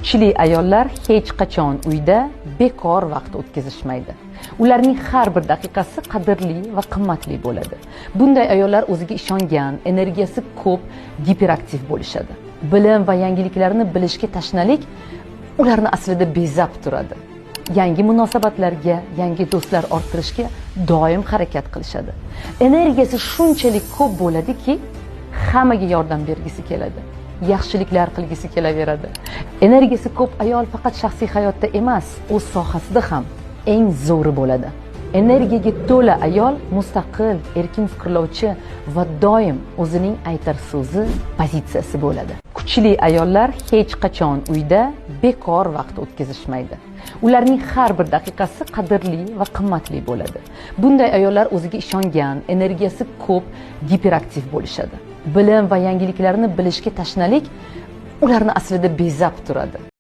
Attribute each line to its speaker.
Speaker 1: Kuchli ayollar hech qachon uyda bekor vaqt o'tkazishmaydi. Ularning har bir daqiqasi qadrli va qimmatli bo'ladi. Bunday ayollar o'ziga ishongan, energiyasi ko'p, giperaktiv bo'lishadi. Bilim va yangiliklarni bilishga tashnalik ularni aslida bezab turadi. Yangi munosabatlarga, yangi do'stlar orttirishga doim harakat qilishadi. Energiyasi shunchalik ko'p bo'ladiki, hammaga yordam bergisi keladi. Yaxshiliklar qilgisi kelaveradi. Energiyasi ko'p ayol faqat shaxsiy hayotda emas, o'z sohasida ham eng zo'ri bo'ladi. Energiyaga to'la ayol mustaqil, erkin fikrlovchi va doim o'zining aytar so'zi, pozitsiyasi bo'ladi. Kuchli ayollar hech qachon uyda bekor vaqt o'tkazishmaydi. Ularning har bir daqiqasi qadrli va qimmatli bo'ladi. Bunday ayollar o'ziga ishongan, energiyasi ko'p, giperaktiv bo'lishadi. Bilim va yangiliklarni bilishga tashnalik ularni aslida bezab turadi.